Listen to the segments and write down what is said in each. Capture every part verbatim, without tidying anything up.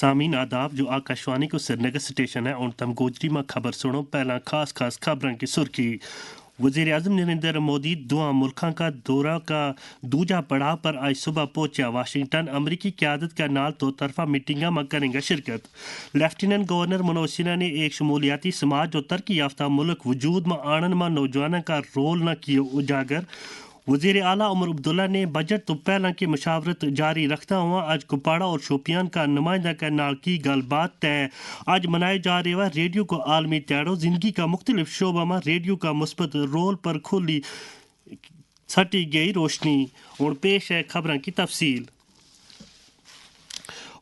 سامین آداب، جو آکاشوانی کو سرنگر سٹیشن ہے، ان تم گوجری ما خبر سنو۔ پہلا خاص خاص خبراں کی سرخی۔ وزیر اعظم نریندر مودی دواں ملکاں کا دورہ کا دوجا پڑاؤ پر آج صبح پہنچیا واشنگٹن۔ امریکی قیادت کا نال دو طرفہ میٹنگاں ما کریں گا شرکت۔ لیفٹیننٹ گورنر منوج سنہا نے ایک شمولیاتی سماج اور ترقی یافتہ ملک وجود ما آنن ما نوجوانوں کا رول نہ کیو اجاگر۔ وزیر اعلیٰ عمر عبداللہ نے بجٹ تو پہلاں کی مشاورت جاری رکھتا ہوا آج کپاڑا اور شوپیان کا نمائندہ کے نال کی گل بات تے۔ آج منائے جا رہے ہوا ریڈیو کو عالمی تیاڑو زندگی کا مختلف شعبہ ما ریڈیو کا مثبت رول پر کھلی سٹی گئی روشنی۔ اور پیش ہے خبراں کی تفصیل۔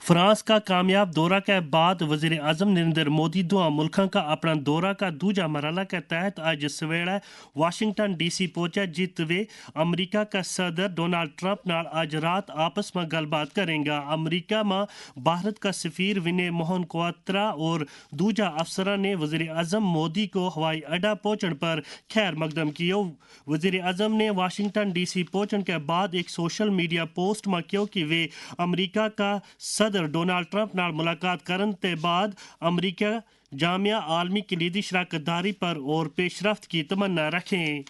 فرانس کا کامیاب دورہ کے بعد وزیر اعظم نریندر مودی دواں ملکاں کا اپنا دورہ کا دوجا مرحلہ کے تحت آج سویڑا واشنگٹن ڈی سی پہنچا، جت وے امریکہ کا صدر ڈونلڈ ٹرمپ نال آج رات آپس ما گل بات کریں گا۔ امریکہ ما بھارت کا سفیر ونے موہن کواترا اور دوجا افسراں نے وزیر اعظم مودی کو ہوائی اڈا پہنچن پر خیر مقدم کیو۔ وزیر اعظم نے واشنگٹن ڈی سی پہنچن کے بعد ایک سوشل میڈیا پوسٹ ما کیو کہ وے امریکہ کا صدر ڈونلڈ ٹرمپ نال ملاقات کرن تے بعد امریکہ جامعہ عالمی کلیدی شراکت داری پر اور پیش رفت کی تمنا رکھیں۔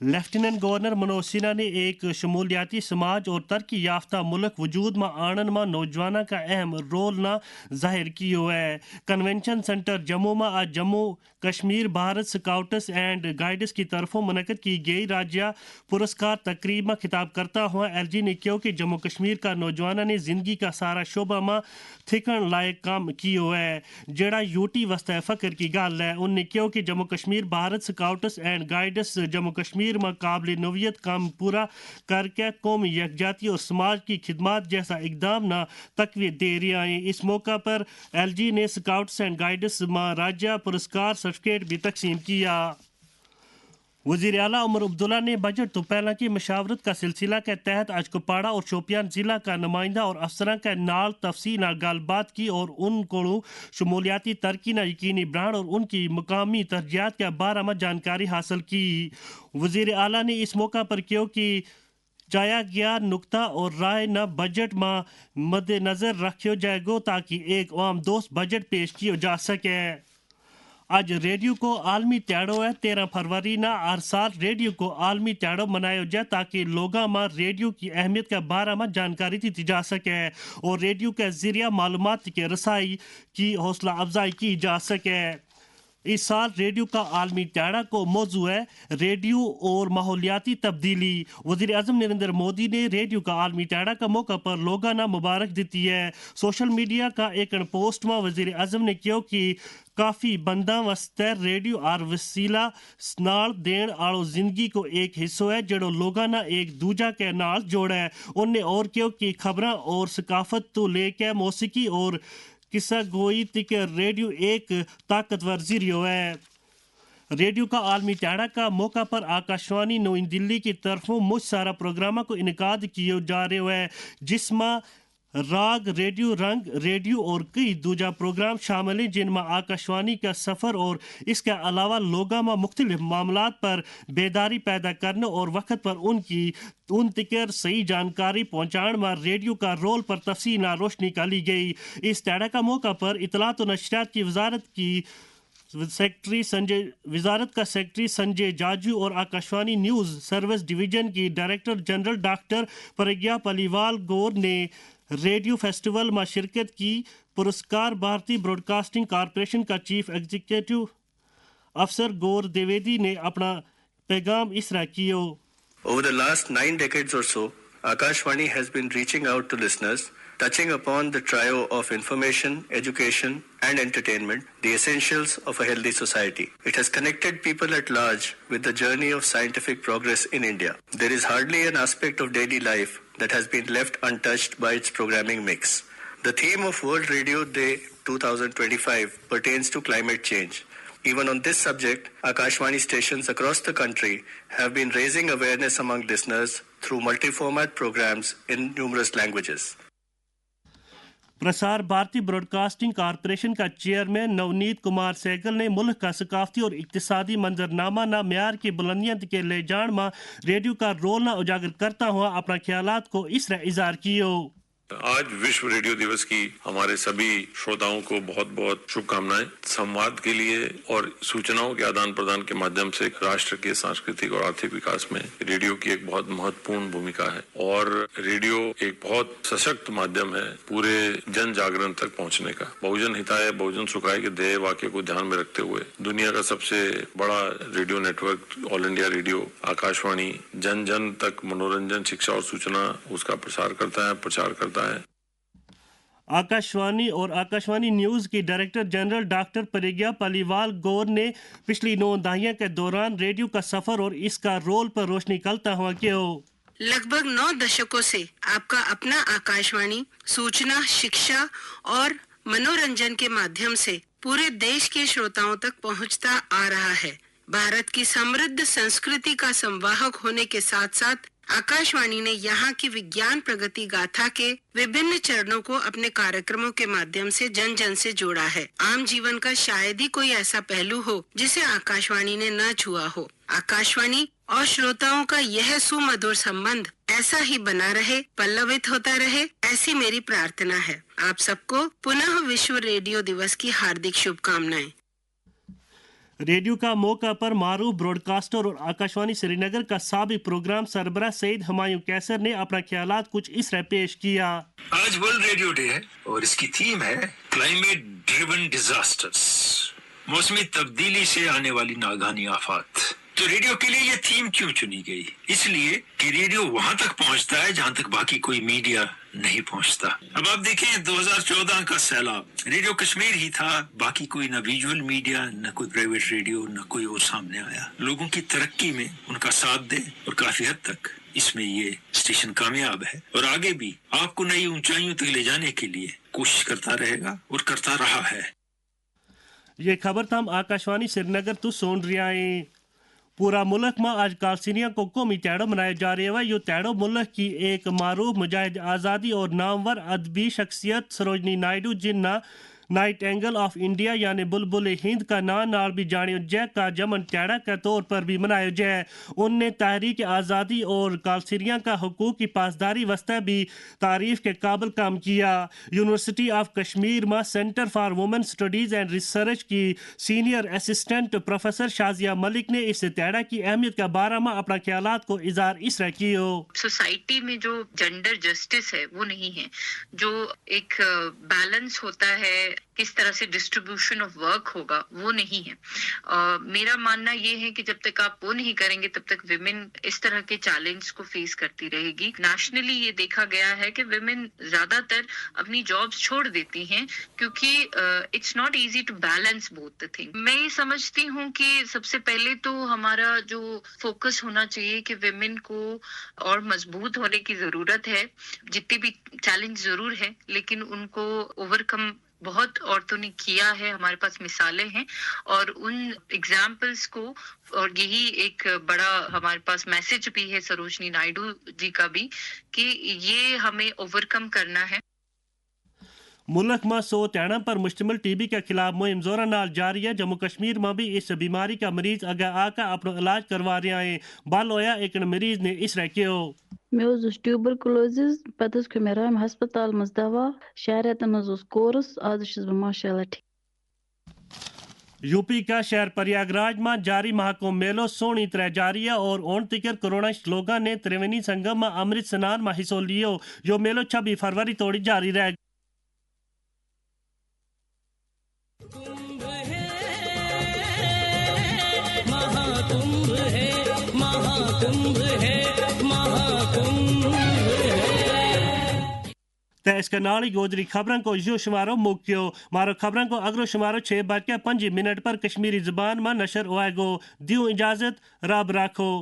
لیفٹیننٹ گورنر منوج سنہا نے ایک شمولیاتی سماج اور ترقی یافتہ ملک وجود ما آنن ما نوجوانوں کا اہم رول نا ظاہر کیو ہے۔ کنونشن سنٹر جموں ما آج جموں کشمیر بھارت سکاؤٹس اینڈ گائیڈس کی طرفوں منعقد کی گئی راجیہ پرسکار تقریب ما خطاب کرتا ہوا ایل جی نے کہیو کہ جموں کشمیر کا نوجوانوں نے زندگی کا سارا شعبہ ما تھکن لائق کام کیو ہے، جیڑا یوٹی واسطے فخر کی گل ہے۔ ان نے کہیو کہ جموں کشمیر بھارت سکاؤٹس اینڈ گائیڈس جموں کشمیر ما قابل نوعیت کام پورا کر کے قومی یکجاتی اور سماج کی خدمات جیسا اقدام نا تقویت دے رہیا ہیں۔ اس موقع پر ایل جی نے سکاؤٹس اینڈ گائیڈس ما راجیہ پرسکار سرٹیفکیٹ بھی تقسیم کیا۔ وزیر اعلیٰ عمر عبداللہ نے بجٹ تو پہلاں کی مشاورت کا سلسلہ کے تحت آج کپاڑا اور شوپیان ضلع کا نمائندہ اور افسراں کے نال تفصیل نال گل بات کی اور ان کو شمولیاتی ترقی نا یقینی بنان اور ان کی مقامی ترجیحات کے بارے ما جانکاری حاصل کی۔ وزیر اعلیٰ نے اس موقع پر کہیو کہ چاہیا گیا نکتہ اور رائے نا بجٹ ما مد نظر رکھیو جائے گو تاکہ ایک عوام دوست بجٹ پیش کیو جا سکے۔ آج ریڈیو کو عالمی تیاڑو ہے۔ تیرہ فروری نا ہر سال ریڈیو کو عالمی تیاڑو منایو جائے تاکہ لوگاں ما ریڈیو کی اہمیت کے بارے ما جانکاری دیتی جا سکے اور ریڈیو کے ذریعہ معلومات کے رسائی کی حوصلہ افزائی کی جا سکے۔ اس سال ریڈیو کا عالمی تیاڑا کو موضوع ہے ریڈیو اور ماحولیاتی تبدیلی۔ وزیر اعظم نریندر مودی نے ریڈیو کا عالمی تیاڑا کا موقع پر لوگاں نا مبارک دیتی ہے۔ سوشل میڈیا کا ایک پوسٹ ما وزیر اعظم نے کہیو کہ کافی بنداں واسطے ریڈیو آر وسیلہ نال دین آڑو زندگی کو ایک حصو ہے جیڑو لوگاں نا ایک دوجا کے نال جوڑے۔ ان نے اور کہیو کہ خبراں اور ثقافت تو لے کے موسیقی اور قصہ گوئی تک ریڈیو ایک طاقتور ذریعو ہے۔ ریڈیو کا عالمی تیاڑا کا موقع پر آکاشوانی نوئی دلی کی طرفوں مچ سارا پروگراماں کو انعقاد کیو جا رہیو ہے، جس ما راگ ریڈیو رنگ ریڈیو اور کئی دوجا پروگرام شامل ہیں، جن ما آکاشوانی کا سفر اور اس کے علاوہ لوگاں ما مختلف معاملات پر بیداری پیدا کرنے اور وقت پر ان کی ان تکر صحیح جانکاری پہنچان ما ریڈیو کا رول پر تفصیل نال روشنی کالی گئی۔ اس تیاڑا کا موقع پر اطلاعات و نشریات کی وزارت کی سیکرٹری سنجے وزارت کا سیکرٹری سنجے جاجو اور آکاشوانی نیوز سروس ڈویژن کی ڈائریکٹر جنرل ڈاکٹر پرگیا پلیوال گور نے ریڈیو فیسٹیول ما شرکت کی۔ پرسکار بھارتی براڈکاسٹنگ کارپوریشن کا چیف ایگزیکٹو افسر گور دیویدی نے اپنا پیغام اس طرح کیو۔ Over the last nine decades or so, Akashvani has been reaching out to listeners, touching upon the trio of information, education, and entertainment, the essentials of a healthy society. It has connected people at large with the journey of scientific progress in India. There is hardly an aspect of daily life that has been left untouched by its programming mix. The theme of World Radio Day two thousand twenty-five pertains to climate change. Even on this subject, Akashvani stations across the country have been raising awareness among listeners through multi-format programs in numerous languages. پرسار بھارتی براڈکاسٹنگ کارپوریشن کا چیئرمین نونیت کمار سیگل نے ملک کا ثقافتی اور اقتصادی منظرنامہ نا معیار کی بلندیاں کے لے جان ما ریڈیو کا رول نا اجاگر کرتا ہوا اپنا خیالات کو اس طرح اظہار کیو۔ آج وشو ریڈیو دیوس کی ہمارے سبھی شروتاؤں کو بہت بہت شبھ کامنائیں۔ سمواد کے لیے اور سوچناؤں کے آدان پردان کے مادھیم سے راشٹر کے سانسکرتک اور آرتھک وکاس میں ریڈیو کی ایک بہت مہتوپورن بھومکا ہے اور ریڈیو ایک بہت سشکت مادھیم ہے پورے جن جاگرن تک پہنچنے کا۔ بہوجن ہتائے بہوجن سکھائے کے دھیے واقعے کو دھیان میں رکھتے ہوئے دنیا کا سب سے بڑا ریڈیو نیٹورک آل انڈیا ریڈیو آکاشوانی جن جن تک منورنجن شکشا اور سوچنا اس کا پرسار کرتا ہے، پرچار کرتا ہے۔ آکاشوانی اور آکاشوانی نیوز کی ڈائریکٹر جنرل ڈاکٹر پریگیا پالیوال گور نے پچھلی نو دہائیاں کے دوران ریڈیو کا سفر اور اس کا رول پر روشنی کلتا ہوا کہیو۔ لگ بھگ نو دشکوں سے آپ کا اپنا آکاشوانی سوچنا شکشا اور منورنجن کے مادھیم سے پورے دیش کے شروتاؤں تک پہنچتا آ رہا ہے۔ بھارت کی سمردھ سنسکرتی کا سمواہک ہونے کے ساتھ ساتھ آکاشوانی نے یہاں کی وگیان پرگتی گاتھا کے وبھن چرنوں کو اپنے کاریکرموں کے مادھیم سے جن جن سے جوڑا ہے۔ عام جیون کا شاید ہی کوئی ایسا پہلو ہو جسے آکاشوانی نے نہ چھوا ہو۔ آکاشوانی اور شروتاؤں کا یہ سومدھر سمبند ایسا ہی بنا رہے، پلوت ہوتا رہے، ایسی میری پرارتھنا ہے۔ آپ سب کو پنہ وشو ریڈیو دیوس کی ہاردک شبھ کامنائیں۔ ریڈیو کا موقع پر معروف براڈکاسٹر اور آکاشوانی سری نگر کا سابق پروگرام سربراہ سعید ہمایوں کیسر نے اپنا خیالات کچھ اس طرح پیش کیا۔ آج ورلڈ ریڈیو ڈے ہے اور اس کی تھیم ہے کلائمیٹ ڈریون ڈیزاسٹرز، موسمی تبدیلی سے آنے والی ناگہانی آفات۔ تو ریڈیو کے لیے یہ تھیم کیوں چنی گئی؟ اس لیے کہ ریڈیو وہاں تک پہنچتا ہے جہاں تک باقی کوئی میڈیا نہیں پہنچتا۔ اب آپ دیکھیں، دو ہزار چودہ کا سیلاب ریڈیو کشمیر ہی تھا، باقی کوئی نہ ویژول میڈیا، نہ کوئی پرائیویٹ ریڈیو، نہ کوئی اور سامنے آیا۔ لوگوں کی ترقی میں ان کا ساتھ دے اور کافی حد تک اس میں یہ اسٹیشن کامیاب ہے اور آگے بھی آپ کو نئی اونچائیوں تک لے جانے کے لیے کوشش کرتا رہے گا اور کرتا رہا ہے۔ یہ خبر تم آکاشوانی سری نگر تو سن رہیا ہیں۔ پورا ملک ما آج کالسینیاں کو قومی تہڑو منایا جا رہیا ہے۔ یوہ تہڑو ملک کی ایک معروف مجاہد آزادی اور نامور ادبی شخصیت سروجنی نائیڈو جن نا نائٹ اینگل آف انڈیا یعنی بلبل ہند کا ناں نال بھی جانیو جے کا جمن تہڑا کے طور پر بھی منایو جے۔ ان نے تحریک آزادی اور کالسینیاں کا حقوق کی پاسداری واسطے بھی تعریف کے قابل کام کیا۔ یونیورسٹی آف کشمیر ما سینٹر فار وومن سٹڈیز اینڈ ریسرچ کی سینئر اسسٹنٹ پروفیسر شازیہ ملک نے اس تہڑا کی اہمیت کا بارہ ما اپنا خیالات کو اظہار اس طرح کیو۔ سوسائٹی میں جو جینڈر جسٹس ہے وہ نہیں ہے، جو ایک بیلنس ہوتا ہے، کس طرح سے ڈسٹریبیوشن آف ورک ہوگا، وہ نہیں ہے۔ میرا ماننا یہ ہے کہ جب تک آپ وہ نہیں کریں گے تب تک ویمن اس طرح کے چیلنج کو فیس کرتی رہے گی۔ نیشنلی یہ دیکھا گیا ہے کہ ویمن زیادہ تر اپنی جابس چھوڑ دیتی ہیں، کیونکہ اٹس ناٹ ایزی ٹو بیلنس بوتھ تھنگ۔ میں یہ سمجھتی ہوں کہ سب سے پہلے تو ہمارا جو فوکس ہونا چاہیے کہ ویمن کو اور مضبوط ہونے کی ضرورت ہے۔ جتنے بھی چیلنج ضرور ہیں، لیکن ان کو اوور کم بہت عورتوں نے کیا ہے، ہمارے پاس مثالیں ہیں۔ اور ان ایگزامپلز کو، اور یہی ایک بڑا ہمارے پاس میسج بھی ہے سروجنی نائیڈو جی کا بھی، کہ یہ ہمیں اوور کم کرنا ہے۔ ملک ما سو تہڑاں پر مشتمل ٹی بی کے خلاف مہم زوراں نال جاری ہے۔ جموں کشمیر ما بھی اس بیماری کا مریض اگے آ کے اپنو علاج کروا رہیا ہیں۔ بل ہویا ایک مریض نے اس طرح کہیو۔ میں اوس ٹیوبر کلوزز، پتہٕ حظ کھیو مےٚ رحم ہسپتال منٛز دوا۔ شہریتن منٛز اوس کورس، آز چھس بہٕ ماشاءاللہ ٹھیک۔ یو پی کا شہر پریاگ راج ما جاری مہاکم میلو سونی طرح جاری ہے اور اون تکر کروڑاں لوگاں نے تریونی سنگم ما امرت سنان ما حصو لیو۔ یوہ میلو چھبی فروری توڑی جاری رہ۔ تے اس کے نال ہی گوجری خبراں کو یوہ شمارو مک گیو۔ مارو خبراں کو اگلو شمارو چھ بج کے پنجی منٹ پر کشمیری زبان ما نشر ہوائے گو۔ دیوں اجازت، رب راکھو۔